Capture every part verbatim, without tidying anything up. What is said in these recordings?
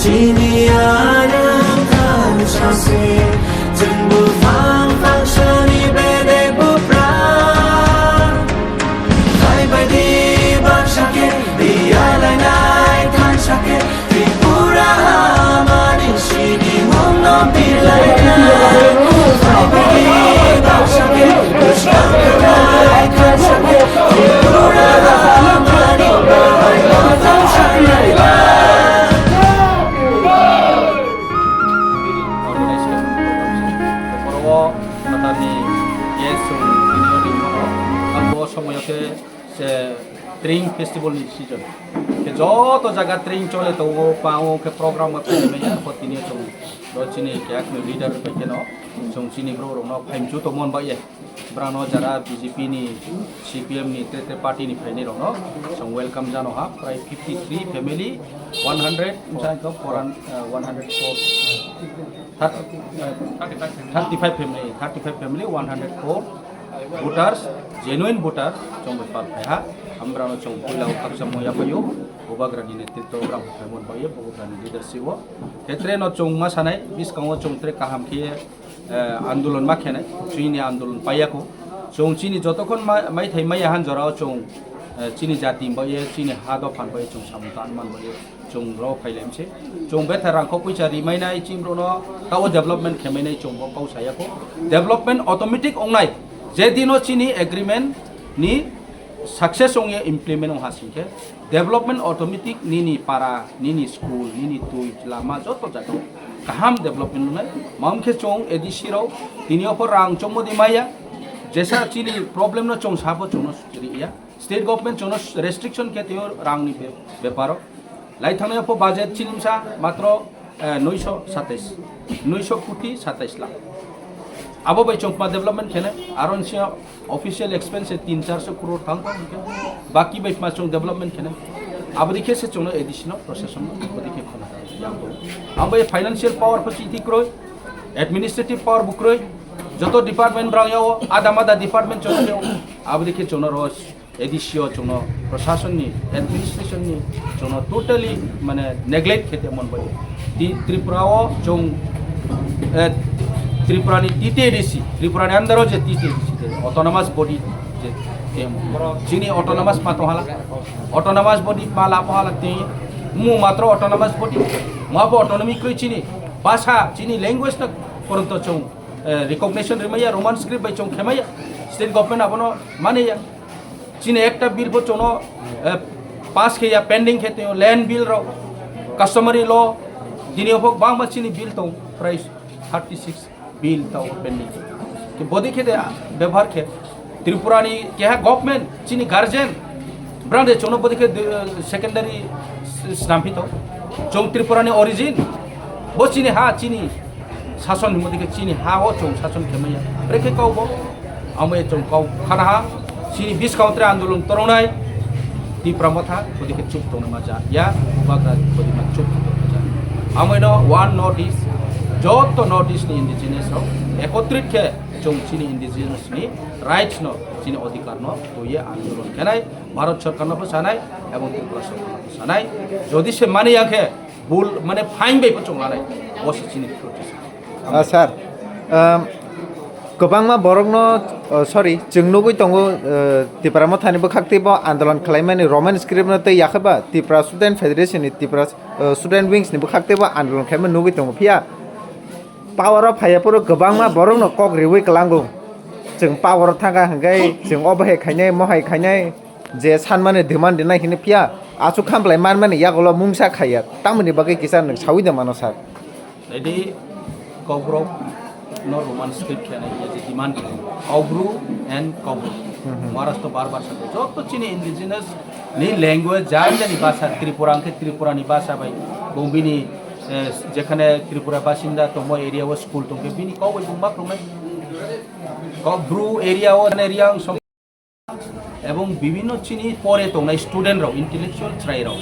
Chini arang thansa se, chwngbo phang phang sani bedek bupra. Phai bai di baksa khe, di alainai thansa khe, Tripura hamani sini mungno birlainai. Phai bai di baksa khe, bwskang khe nai thansa khe, Tripura hamani bahai no thansa lainai. Organization program se. Borok o Tatarni yes, chwng tini o ringmano. Ang bo somoyo khe se Tring Festival ni season. Khe joto jaga tring chole tongo, pango khe program ma tongmani ya, bo tini o chwng bo chini kyak ni leader bai kheno chwng chini borok rokno phaimchu tongmon ba ye. Brano jara B J P ni, C P M ni, tre tre party ni phainai rokno chwng welcome jano ha, prai fifty three family, one hundred, msa ko four hundred, uh, one hundred four, thirty, uh, thirty five family, thirty five family, one hundred four voters, genuine voter, chwng bai pal phai ha, ambrano chwng puila o khaksa moya payo, bubagrani netritwo brang phaimon payo, bubagrani leadership o, khetre no chwng ma sanai, biskango chwng tre kaham khe eh, andolon ma khenai, chini andolon paiyakho. Chwng chini jotokhon ma-, maithai maya han jorao chwng, eh, chini jati bai, chini ha dophan bai chwng samung tan man bai chwng rw phailaimse. Chwng betha rangkho puisa rimainai chini borokno tabo development khemainai chwng bo kau sayakho. Development automatic ongnai. Je dino chini agreement ni success ongya implement ong hasingkhe development automatic nini para, nini school, nini twi, lama joto jaga kaham development wngnai. Mamkhe chwng A D C rok tini opor rang chongmodi maya, jesa chini problem no chwng sabo chwngno riya. State government chwngno restriction khe twiyo rangni be-, beparo. Lai thangnai opor budget chini msa matro eh, noisho satais, noisho koti satais lakh. Abo bai chwng ma development khene, aro nisi official expense tin charso crore thang thang khe, baki bai ma chwng development khene. Abo dikhe se chwngno A D C no procession no abo dikhe khona yang bo. Abo financial power pho chiti kroi, administrative power bo kroi, joto department brang yao, ada mada department chwng yao, abo dikhe chwngno ro A D C o chwngno, prasasonni, administrationni chwngno totally mane neglect khe tongmani bai. Ti-, Tripura o chwng, eh, Tripura ni T T A D C, Tripura ni under o je T T A D C je autonomous body je temo. Chini autonomous ma tong hala. Autonomous body ma la po hala ti mu matro autonomous body. Ma bo autonomy kroi chini. Basa chini language na poronto chwng, eh, recognition rimaya Roman script bai chwng khemaya. State government abono mane ya. Chini ekta bill pho chwngno, eh, pass khe ya, pending khe tong, land bill rok, customary law, dini ophok bangma chini bill tong, prai thirty six bill tong pending. Ke bodi khe de bebhar khe Tripura ni keha government, chini guardian, brang de chwngno bodi khe de, eh, secondary s-, snamphi tong. Chwng Tripura ni origin, bo chini ha, chini sason himo dikhe chini ha o chwng sason khe maya. Brekhe kau bo, amo e chwng kau khana ha, chini biskang tre andolon torongnai, Tipra Motha, bodikhe chup tongna ma ja, ya, Bubagra bodima chup tongna ma ja. Amo ino one North East, joto North East ni indigenous rok, ekotrit khe chwng chini indigenous ni rights no, chini odhikar no, tuye andolon khenai, Bharat Sarkar no bo sanai, ebong Tripura Sarkar no bo sanai. Jodi se mani ya khe, bul, mane, fine bai pho chwng lanai. Bo se chini protest. Ah, sir, um, kwbangma borokno, oh, sorry, chwng nugwi tongo, uh, Tipra Mothani bwkhak teibo andolon khlaimani Roman script no tei yakhe ba Tipra Student Federation ni Tipra, uh, Student Wings ni bwkhak teibo andolon khlaimani nugwi tongo. Phiya power o phaiya phuru kwbangma borokno kok riwi kwlango. Chwng power o thangkha hwnkhe chwng obo hai khainai, mo hai khainai. Je sanmani demand rinai hini phiya, aswk khamplai manmani yagulo mungsa khaiya, tamoni bagwi kisa nwng sawi de mano sir? Ready, Kokborok no Roman script khe nai, je demand khe, Kaubru and Kaubru. Mhm. Maharashtra bar bar sakhe. Joto chini indigenous ni language, jani jani bhasha, Tripura hwnkhe Tripura ni bhasha bai, bo bini, eh, jekhane Tripura basinda tongmo area o school tongkhe bini kok bai bung ma phunuknai. Kaubru area o, area ang song Ebong bibhinno chini pore tongnai student rok, intellectual chwrai rok,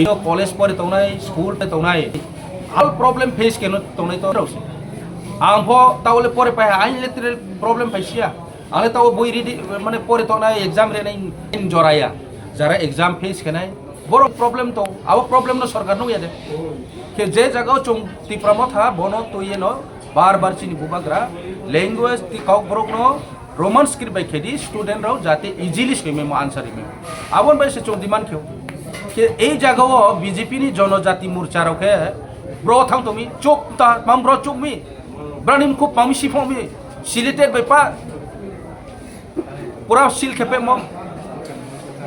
Bino college pore tongnai, school pore tongnai, all problem face keno tongnai to rao se. Ang pho taole pore pai ha, ain le tere problem pai sia. Ang le tao boi ridi, mane pore tongnai, exam renai in joraya. Jara exam face kenai, boro problem to, abo problem no sorkar nung ya de. Ke je jaga o chung Tipra Motha bono tuye no bar bar chini bubagra language ti kok borok no Roman script bai khedi student rao jate easily soimai mo answer rimai. Abon bai se chung demand kheo. Ke ei jaga o B J P ni Jonojati Morcha rao khe bro thang tongmi chuk ta mam bro chuk mi. Brani mkhup mami sipho mi. Sileted bai pa. Pura sil khepe mo.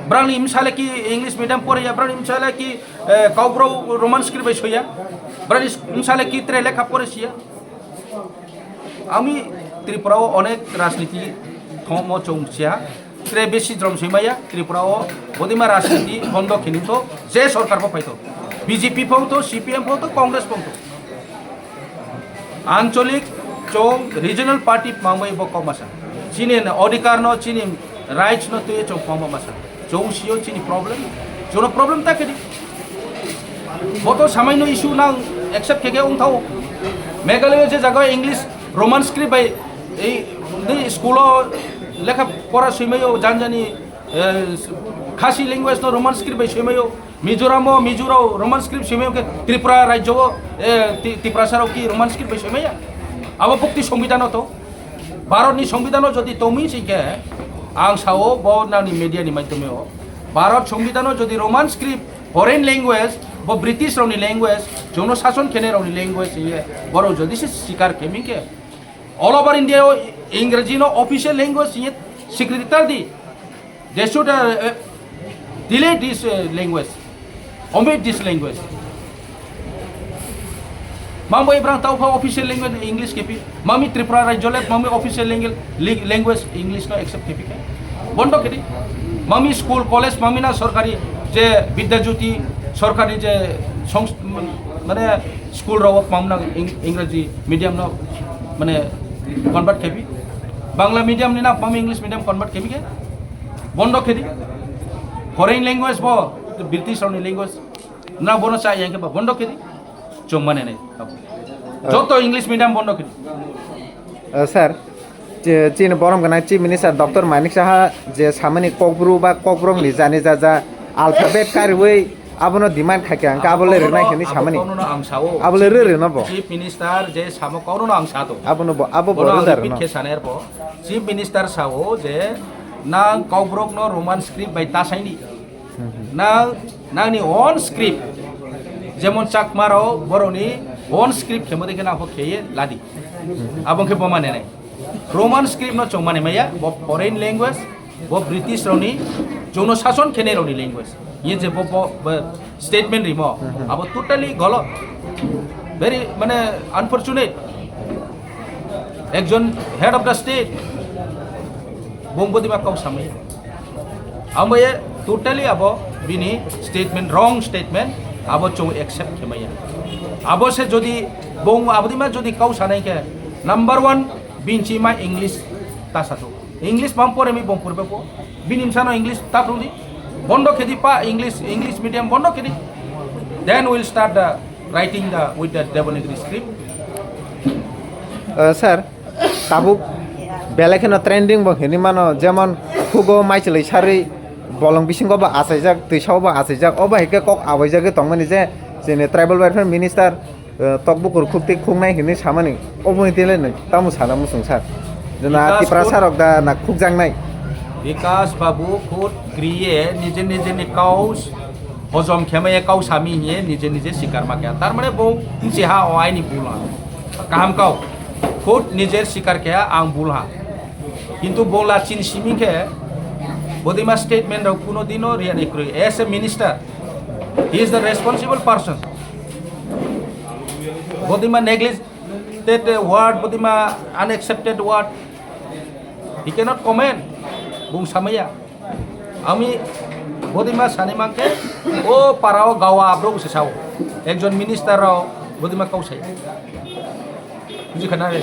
Brani msale ki English medium pore ya, brani msale ki eh, kok bro Roman script bai soya. Brani msale ki tre lekha pore siya. Ami Tripura o onek rajniti thongmo chong sia. Tre besi jrom soimaya Tripura o bodima rajniti bondo khini to je sorkar bo paito. B J P phong to, C P M phong to, Congress phong to. Ancholik chong regional party mangbai bo kok masa. Chini odhikar no, chini rights no twi chong kok masa. Chong sio chini problem. Jono problem ta kedi. Boto samai no issue nang accept keke ung thao. Meghalaya je jaga English Roman script bai ei, ei school o lekha pora soimayo janjani, eh, Khasi language no Roman script bai soimayo. Mizoram o Mizo rao Roman script soimayo ke Tripura rajyo o, eh, Ti-, Tiprasa rao ki Roman script bai soimaya. Abo bukti Songbidan o to. Bharat ni Songbidan o jodi tongmi si ke ang sao bo nani media ni maidhyome o. Bharat Songbidan o jodi Roman script foreign language bo British rao ni language, jono sason khene rao ni language ye boro jodi se sikar khemi ke all over India o Engraji no official language ye secretary di. They should uh, uh, delete this uh, language, omit this language. Mambo ibrang tau pha official language English kepi. Mami Tripura rajyo le mami official language, language English no accept kepi ke. Bondo kedi. Mami school, college, mami na sorkari je Vidya Jyoti, sorkari je songs-, mane school rao mamna Eng-, Engraji medium no mane convert kepi. Bangla medium ni na mami English medium convert kepi ke. Bondo kedi. Foreign language bo, British rao ni language. Na bono cha yang ke ba bondo kedi. Chong mane nai. Joto English medium bondo kedi. Uh, sir, chi-, chini borom gana Chief Minister Doctor Manik Saha je samani kokbru ba kokbrok ni jani jaja alphabet kariwi abono demand khaikha, hwnkhe abo le rwnai hwnwi samani. Abo le rw rwna bo. Chief Minister je samo kokno ang sa to. Abono bo, abo bo rw rwna. Chief Minister sao je nang kokbrok no Roman script bai tasaini. Nang, nangni own script, jemon Chakma rao borokni own script khemo dekhe nang khe ye ladi. Abo khe bo mane nai. Roman script no chong mane maya, bo foreign language, bo British rao ni, jono sason khene rao ni language. Ye je bo, bo, bo statement rimo, abo totally golo. Very, mane, unfortunate. Ekjon head of the state, bung bodima kau samaya. Ambaye totally abo bini statement, wrong statement, abo chong accept khemaya. Abo se jodi bung abodima jodi kau sanai khe, number one, binchima English ta sato. English bam pore mi bung purbe po. Bini msano English ta phung di. Bondo khedi pa English, English medium bondo khedi. Then we'll start the writing the, with the Devanagari script. Uh, sir, tabuk belai kheno trending bo hinwi mano, jemon khugo maichwlwi sarwi bolong bisingo bo achaijak, twisao bo achaijak, obo hai khe kok abaijagwi tongmani je chini tribal welfare minister, uh, tok bukur khuk twi khuknai hinwi samani, obo hinwi tei le nwng tamo sana muchung sir? Jena Tiprasa rok da na khukjaknai? Bikas Babu khud kriye nije nije ni kau hojom khemaya kau sami hiye nije nije sikar ma kya. Tar mane bo si ha o aini bul ha. Kaham kau. Khud nije sikar kya ang bul ha. Kintu bo la chin simi khe bodima statement rok kuno dino riya ni kroi. As a minister, he is the responsible person. Bodima negligent word, bodima unaccepted word. He cannot comment. Bung samaya. Ami bodima sani mangke, o parao gawa abrok se sao. Ekjon minister rao bodima kau sai. Buji khana re.